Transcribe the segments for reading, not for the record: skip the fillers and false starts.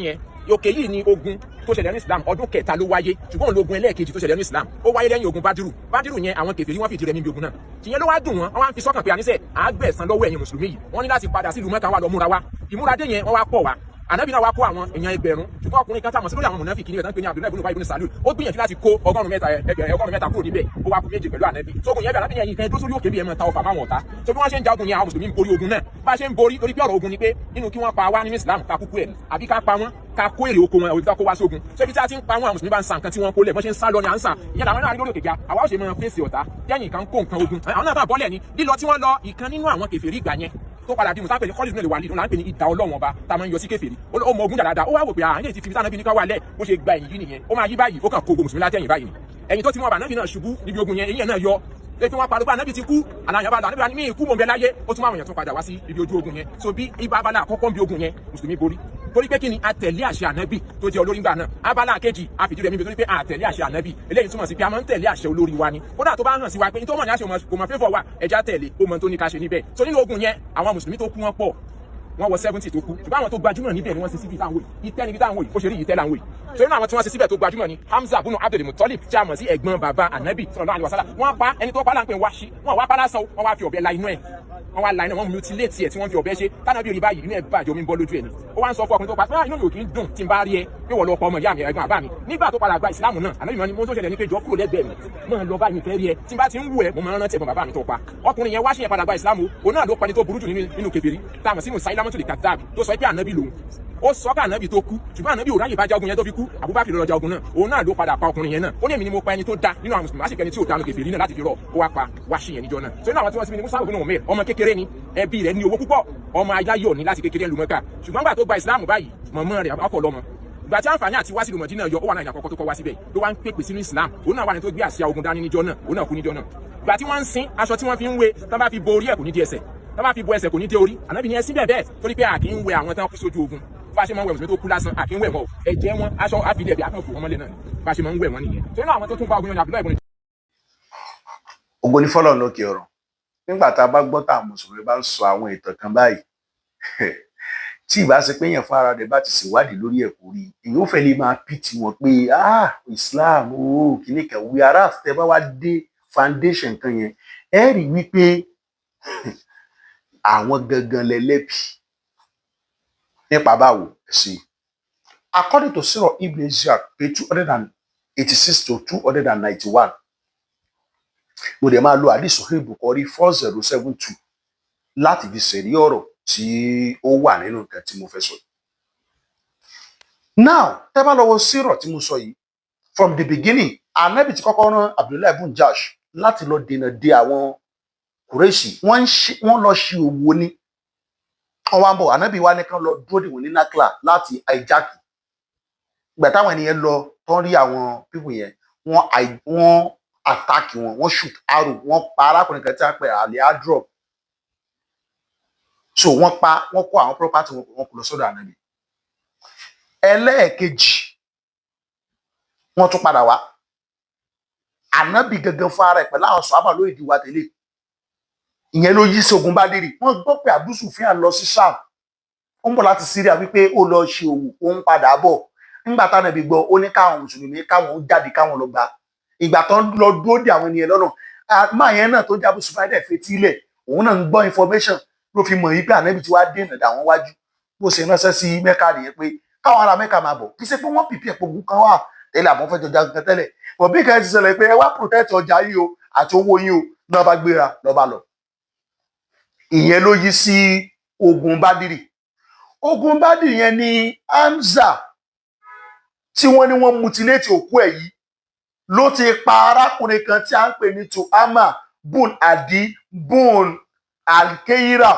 Yẹn, òkè yìí ni ogun tó ṣẹlẹ̀ ní Islam. Ọdún kẹta ló wáyé, ṣùgbọ́n òun lógun ẹlẹ́ẹ̀kejì tó ṣẹlẹ̀ ní Islam. Ó wáyé lẹ́yìn ogun Bádírù. Bádírù yẹn, àwọn kèfèrí wọ́n fìdí rẹmi níbi ogun náà. Tìyẹn ló wá dùn wọ́n. Wọ́n wá ń fi sọ́kàn pé àníṣe àgbẹ̀sán lọ́wọ́ ẹ̀yin mùsùlùmí yìí. Wọ́n ní láti padà sílùú Mẹ́kà wá lọ múra wá. Ìmúradé yẹn, wọ́n wá pọ̀ wá. Ànábì náà wá kó àwọn èèyàn 1000, ṣùgbọ́n ọkùnrin kan táwọn sí lórí àwọn mùnáfíkì níbẹ̀ tán pé ní Abdullahi ibùnú ibùnú Salul, ó gbìyànjú láti kó 103, ẹgbẹ̀rún 103 kúrò níbẹ̀. Ó wá kú 7 pẹ̀lú ànábì. Sógun yẹn bí ànábì yẹn yìí kan dúró sórí òkè bí ẹ máa ta ọfà máwọn ọ̀tá. Tó bí wọ́n ṣe ń jagun yẹn, àwọn mùsùlùmí ń borí ogun náà. Bá a ṣe ń borí, torí pé ọ̀rọ̀ ogun ni pé nínú kí wọ́n pa wá nínú Islam, ká kúkú ẹ̀, àbí ká pa wọ́n, ká kó èrè oko wọn, òbí ká kó wá sógun. Ṣé ibi tí a ti ń pa wọn, àwọn mùsùlùmí bá ń sa nǹkan tí wọ́n kó lẹ̀, wọ́n ṣe ń sá lọ ní à ń sà. Ìyẹn làwọn náà rí lórí òkè ga. Àwa ó ṣe máa fèsì ọ̀tá tẹ́yìn kan kó nǹkan ogun. Àwọn náà bá bọ́lẹ̀ ni lílọ tí wọ́n lọ. Ìkan nínú àwọn kèfèrí ìgbà yẹn tó padà di musa pẹ̀lú kọ́lì nílẹ̀ wàlíì, là ń pè ní ìdá Ọlọ́wọ́n ọba tá a máa ń yọ sí kèfèrí. Ó mọ ogun dáadáa. Ó wá wò pé àyè ti fi sáà níbi ní ká wà lẹ̀. Bó ṣe gba ẹ̀yìn yìí nìyẹn. Ó máa yí báyìí, ó kàn kó ogun mùsùlùmí látẹ̀yìn báyìí ni. Ẹ̀yìn tó ti mú ọba, ànábì náà ṣubú níbi ogun yẹn, eyín ẹ̀ náà yọ pé kí wọ́n pariwo pé ànábì ti kú. Àlàyé bá lọ, ànábì bá ní mí kú, mò ń bẹ láyé. Ó tún máa wọ̀nyàn tún padà wá sí ibi ojú ogun yẹn. So bí ibà abala àkọ́kọ́ ń bí ogun yẹn, mùsùlùmí borí, torí pé kí ni? A tẹ̀lé àṣẹ ànábì tó jẹ́ olórí ńgbà náà. Abala kejì, a fìdí rẹmi torí pé a tẹ̀lé àṣẹ ànábì. Eléyìí túmọ̀ sí pé a máa ń tẹ̀lé àṣẹ olórí wa ni. Kódà tó bá hàn sí wa pé ní tó mọ̀ ní àṣẹ kò mọ̀ fẹ́fọ̀ wa, ẹja tẹ̀lé, ó mọ̀ tó ní ká ṣe níbẹ̀. So nínú ogun yẹn, àwọn mùsùlùmí tó kú, wọ́n pọ̀, wọ́n wọ 70 tó kú, ṣùgbọ́n àwọn tó gbajúmọ̀ níbẹ̀ ni wọ́n ṣe síbi táwọn wòye ìtẹ́ níbi táwọn wòye ó ṣe rí ìtẹ́ láwọn wòye. So nínú àwọn tí wọ́n ṣe síbẹ̀ tó gbajúmọ̀ ni Hamza bunu Abdul Muttalib, tí a mọ̀ sí ẹ̀gbọ́n bàbá ànábì sallallahu alaihi wasallam. Wọ́n pa ẹni tó pa láǹpẹ̀ Wáṣí. Wọ́n wá pa lásán, wọ́n wá fi ọ̀bẹ la inú ẹ̀. Wọ́n wá la iná, wọ́n mutilate ẹ̀ tí wọ́n fi ọ̀bẹ ṣe. Tánàbí rí báyìí, inú ẹ̀ bàjẹ́, omi ń bọ́ lójú ẹ̀ ni. Ó wá ń sọ fún ọkùnrin tó pa pé inú mi ò kì í dùn tí n bá rí ẹ pé wọ́n lọ pa ọmọ ìyá mi, ẹ̀gbọ́n àbá mi. Nígbà tó padà gba ìsìlámù náà, ànábì mọ́ ni mo tó ṣẹlẹ̀ ní pé jọ kúrò lẹ́gbẹ̀ẹ́ mi, mọ́ lọ báyìí, fẹ́ rí ẹ. Tí n bá ti ń wù ẹ, mo máa ń rántí ẹ̀gbọ́n bàbá mi tó pa. Ọkùnrin yẹn wá ṣe yẹn padà gba ìsìlámù. Òun náà ló pa ní tó burú jù nínú kèfèrí táwọn sí Musailamatul Kadhdhab, tó sọ pé ànábì lòun. Ó sọ pé ànábì tó kú, ṣùgbọ́n ànábì ò ráyè bá jagun yẹn tó fi kú. Abubakar ló lọ jagun náà. Òun náà ló padà pa ọkùnrin yẹn náà. Ó ní èmi ni mo pa ẹni tó da nínú àwọn mùsùlùmí, àṣìkẹ́ni tí ò dánú kèfèrí náà láti fi rọ. Ó wá pa Wáṣí yẹn níjọ náà. So nínú àwọn tí wọ́n sì ní Musa ibn Umair, ọmọ kékeré ni, ẹbí rẹ̀ ní owó púpọ̀, ọmọ aláyọ̀ ní láti kékeré lu Mẹ́kà. Ṣùgbọ́n gbà tó gba ìsìlámù báyìí, mọ̀mọ́ rẹ̀ ọkọ̀ lọ́mọ. Ìgbà tí àǹfààní àti wá sílùú Mọ̀dínà yọ, ó wà náà ní àkọ́kọ́ tó kọ́ wá síbẹ̀, ló wá ń pèpè sínú Islam. Òun náà wà ní tó gbé àsíá ogun dání níjọ́ náà. Òun náà kú níjọ́ náà. Ìgbà tí wọ́n ń sin, aṣọ tí wọ́n fi ń wé, tán bá fi bo orí ẹ̀, kò ní di ẹsẹ̀, tán bá fi bo ẹsẹ̀, kò ní dé orí. Ànábì ní ẹ síbẹ̀ bẹ́ẹ̀, torí pé a kì í wẹ àwọn tán kú sójú ogun. Bá a ṣe máa ń wẹ mùsùlùmí tó kú lásán, a kì í wẹ̀ wọ́n o. Ẹ̀jẹ̀ wọn, aṣọ àfilẹ̀ bí akànfò wọn mọ́lẹ̀ náà, bá a ṣe máa ń wẹ̀ wọ́n nìyẹn. Torí náà, àwọn tó tún bá ogun yẹn ní Abdullahi ibn Ògo ní fọ́lọ́run lókè ọ̀run. Nígbà tá a bá gbọ́ tá àwọn mùsùlùmí bá ń sọ àwọn ìtàn kan báyìí, tí ìbá ṣe pé èèyàn fún ara rẹ̀ bá ti ṣèwádìí lórí ẹ̀ kò rí, èyí ó fẹ́ lè máa pity wọn pé, ah, Islam ooo, kìíní kan. Whereas tẹ́ bá wá dé foundation kan yẹn, ẹ rí wípé àwọn gangan lẹlẹ́bi. Nípa báwo sí? According to Sirah Ibn Ishaq, page 286 to 291, mo dẹ̀ máa lo hadith Sahih Bukhari 4072 láti fi ṣẹ̀rí ọ̀rọ̀ tí ó wà nínú nǹkan tí mo fẹ́ sọ. Now, tẹ́ bá lọ wo sírọ̀ tí mo sọ yìí, from the beginning, anabi ti kọ́kọ́ rán Abdullahi ibn Jahsh láti lọ dènà de àwọn Kùrẹ́ṣì. Wọ́n lọ ṣe òwò ni, wọ́n wá ń bọ̀. Anabi wa ní kán lọ dúró dè wọ́n ní Nakla láti hijack. Ìgbà táwọn ènìyàn lọ tán, rí àwọn people yẹn, wọ́n attack wọn, wọ́n shoot arrow, wọ́n pa arákùnrin kan tí a pè àlè adrop. So wọ́n pa wọ́n, kó àwọn property wọn, wọ́n kó lọ sọ́dọ̀ ànábì. Ẹlẹ́ẹ̀kejì, wọ́n tún padà wá. Ànábì gangan fún ara ẹ̀ pẹ̀lú àwọn sọ̀hábà lórí ìdíwà tẹ́lẹ̀. Ìyẹn ló yí sí ogun Bádìrì. Wọ́n gbọ́ pé Abu Sufyan lọ sí Sham, ó ń bọ̀ láti Syria, wípé ó lọ ṣe òwò, ó ń padà bọ̀. Nígbà táwọn ẹbí gbọ́, ó ní káwọn mùsùlùmí káwọn jáde, káwọn lọ gbà. Ìgbà tó ń lọ dúró de àwọn ènìyàn lọ́nà, máa yẹn náà tó jẹ́ Abu Sufyan dẹ̀ fetílẹ̀, òun náà ń gbọ́ information, ló fi mọ̀ yí pé ànábì tí wàá dènà dà wọ́n wájú. Bó ṣe ránṣẹ́ sí Mẹ́kà nìyẹn pé káwọn ará Mẹ́kà máa bọ̀. Kì í ṣe pé wọ́n pìpì ẹ̀pọ̀ ogun kan wà tẹ́lẹ̀, àbọ̀ fẹ́ jọjà kan tẹ́lẹ̀ bọ̀. Bí kan ti ṣẹlẹ̀ pé ẹ wá protect ọjà yìí o àti owó yín o, náà bá gbéra lọ́ bá lọ. Ìyẹn ló yí sí ogun Bádìrì. Ogun Bádìrì yẹn ni Hamza tí wọ́n ní wọ́n mutilate òkú ẹ̀ yìí ló ti pa arákùnrin kan tí a ń pè ní Tuhama bun Adi bun Alkeira.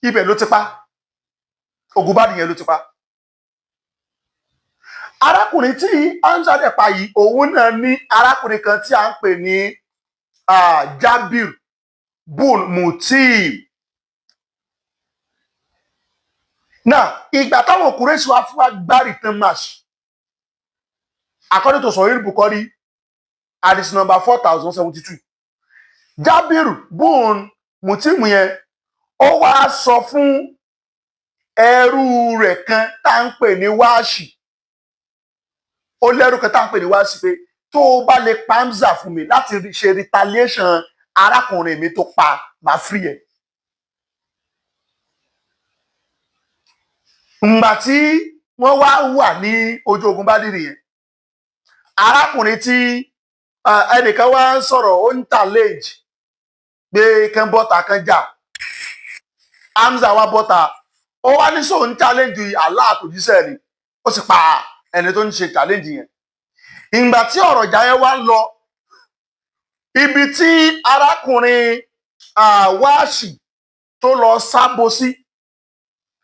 Ibẹ̀ ló ti pa. Ogun Bádìrì yẹn ló ti pa arákùnrin tí Hamza dẹ̀ pa yìí. Òun náà ní arákùnrin kan tí a ń pè ní Jabir bun Mutim. Now, ìgbà táwọn Kùrẹ́ṣì wá fún wa gbá return match, according to Sahih Bukhari, hadith number 4072, Jabir bun Mutim yẹn, ó wá sọ fún Ẹrú rẹ̀ kan tá ń pè ní Wáṣì, ó lẹ́rú kan tá ń pè ní Wáṣì pé tó o bá lè pa Hamza fún mi láti ṣe retaliation arákùnrin mi tó pa, màá free ẹ̀. Ǹgbà tí wọ́n wá wà ní ojú ogun Bádìrì yẹn, arákùnrin tí ẹnìkan wá ń sọ̀rọ̀, ó ń challenge pé kán bọ́ta kán jà. Hamza wá bọ́ta, ó wá ní sóun challenge Allah àtòjíṣẹ́ ni, ó sì pa ẹni tó ń ṣe challenge yẹn. Ìgbà tí ọ̀rọ̀ ìjà yẹn wá ń lọ, ibi tí arákùnrin Wáṣì tó lọ sábò sí,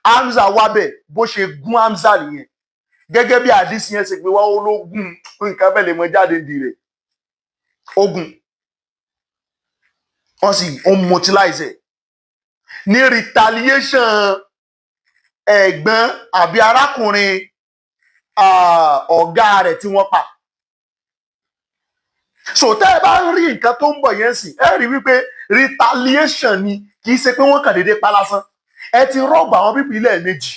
Hamza wábẹ̀, bó ṣe gún Hamza nìyẹn. Gẹ́gẹ́ bí àdìsí yẹn ṣe gbé wá, ológun nǹkan bẹ́ẹ̀ lè mọ jáde di rẹ̀ ogun, wọ́n sì ó mutilize ẹ̀ ní retaliation ẹ̀gbọ́n àbí arákùnrin ọ̀gá rẹ̀ tí wọ́n pa. So tẹ́ ẹ bá ń rí nǹkan tó ń bọ̀ yẹn sì, ẹ rí wípé retaliation ni, kì í ṣe pé wọ́n kàn déédéé pa lásán. Ẹ ti rọ́ọ̀bù àwọn bíbí lẹ́ẹ̀mejì,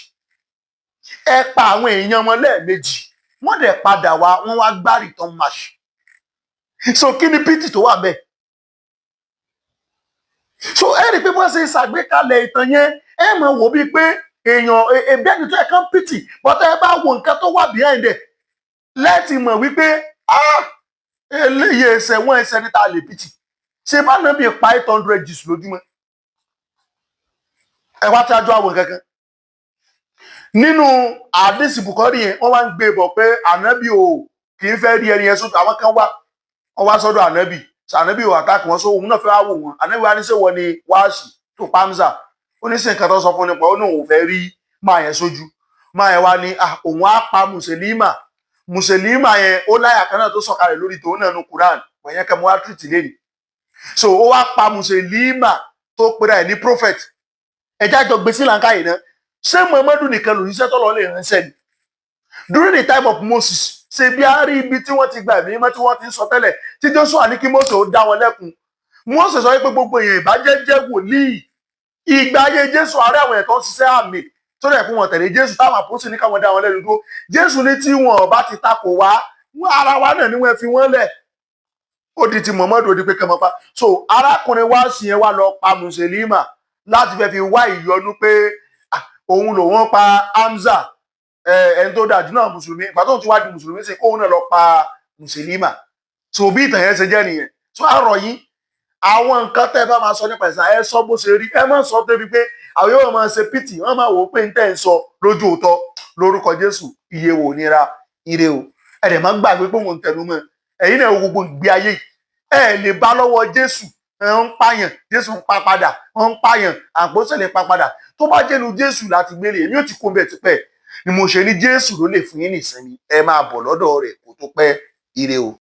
ẹ pa àwọn èèyàn wọn lẹ́ẹ̀mejì, wọ́n dẹ̀ padà wá, wọ́n wá gbá return match. So kí ni pity tó wà bẹ́ẹ̀? So ẹ rí i pé wọ́n ṣe ṣàgbékalẹ̀ ìtàn yẹn, ẹ mọ̀ wò bíi pé èèyàn ẹbí ẹni tó yẹ kán pity, but ẹ bá wo nǹkan tó wà behind ẹ̀ lẹ́ẹ̀tì mọ̀ wípé ah, eléyìí ẹsẹ̀ wọ́n ẹsẹ̀ níta lè pity. Ṣe bá náà bí pa 800 Jews lójúmọ́? Ẹ wá tí a jọ àwọn kankan nínú àdìsí Bùkọ́rí yẹn, wọ́n wá ń gbé bọ̀ pé ànábì ò kì í fẹ́ rí ẹni yẹn sójú. Àwọn kan wá, wọ́n wá sọ́dọ̀ ànábì, ànábì ò àtàkì wọn, sọ òun náà fẹ́ wá wò wọn. Ànábì wá ní ṣé wọ́n ni Wáṣì tó pa Hamza? Ó ní sí nǹkan tó sọ fún nípa, ó ní òun fẹ́ rí máa yẹn sójú. Máa yẹn wá ní òun á pa Mùsèlímà. Mùsèlímà yẹn ó láyà kan náà tó sọ̀kalẹ̀ lórí tòun náà nu Quran wọ̀nyẹn kẹ́ mo wá tìrìtì lẹ́nu. So ó wá pa Mùsèlímà tó pera ẹ̀ ní prophet. Ẹjá jọ gbé sí làǹkà yìí náà. Ṣé Muhammadu nìkan lòjíṣẹ́ tọ́lọ́ lè ránṣẹ́ ni? During the time of Moses, ṣe bí a rí ibi tí wọ́n ti gba ẹ̀mí mímọ́ tí wọ́n ti ń sọ tẹ́lẹ̀, tí Joshua ní kí Mose ó dá wọn lẹ́kun. Mose sọ pé gbogbo èèyàn ìbàjẹ́ jẹ́ wòlíì. Ìgbà ayé Jésù, àárẹ̀ àwọn ẹ̀tọ́ ń ṣiṣẹ́ àmì tó dẹ̀ fún wọn tẹ̀lé Jésù, táwọn àpòsí ní káwọn dá wọn lẹ́nu dúró. Jésù ní tí wọn bá ti takò wá, ara wa náà ni wọ́n fi wọ́n lẹ̀. Ó di ti Muhammadu, ó di pé kẹmọ pa. So arákùnrin wá sí yẹn wá lọ pa Mùsèlímà láti fẹ́ fi wá ìyọnu pé òun lòun pa Hamza, ẹni tó dájú náà mùsùlùmí. Ìgbà tóun ti wá di mùsùlùmí sí, kóun náà lọ pa Mùsèlímà. So bí ìtàn yẹn ṣe jẹ́ nìyẹn. So àrọ̀ yín, àwọn nǹkan tẹ́ ẹ bá máa sọ nípa ẹ̀sán, ẹ sọ bó ṣe rí. Ẹ má sọ débi pé àwọn yóò máa ṣe pity, wọ́n máa wò ó pé ń tẹ́ ń sọ lójú òótọ́. Lórúkọ Jésù, iye wò nira ire o. Ẹ dẹ̀ má gbàgbé pé òun ń tẹnu mọ́ ẹ̀yin náà. Gbogbo ìgbé ayé yìí ẹ lè bá lọ́wọ́ Jésù. Ẹ ń pààyàn, Jésù ń pa padà, wọ́n ń pààyàn, àpòsílẹ̀ pa padà. Tó bá jẹ́nu Jésù láti gbélé, èmi ò ti kó bẹ́ẹ̀ tipẹ́ ni mo ṣe ní Jésù ló lè fún yín ní ìsinmi. Ẹ máa bọ̀ lọ́dọ̀ rẹ̀ kó tó pẹ́. Ire o.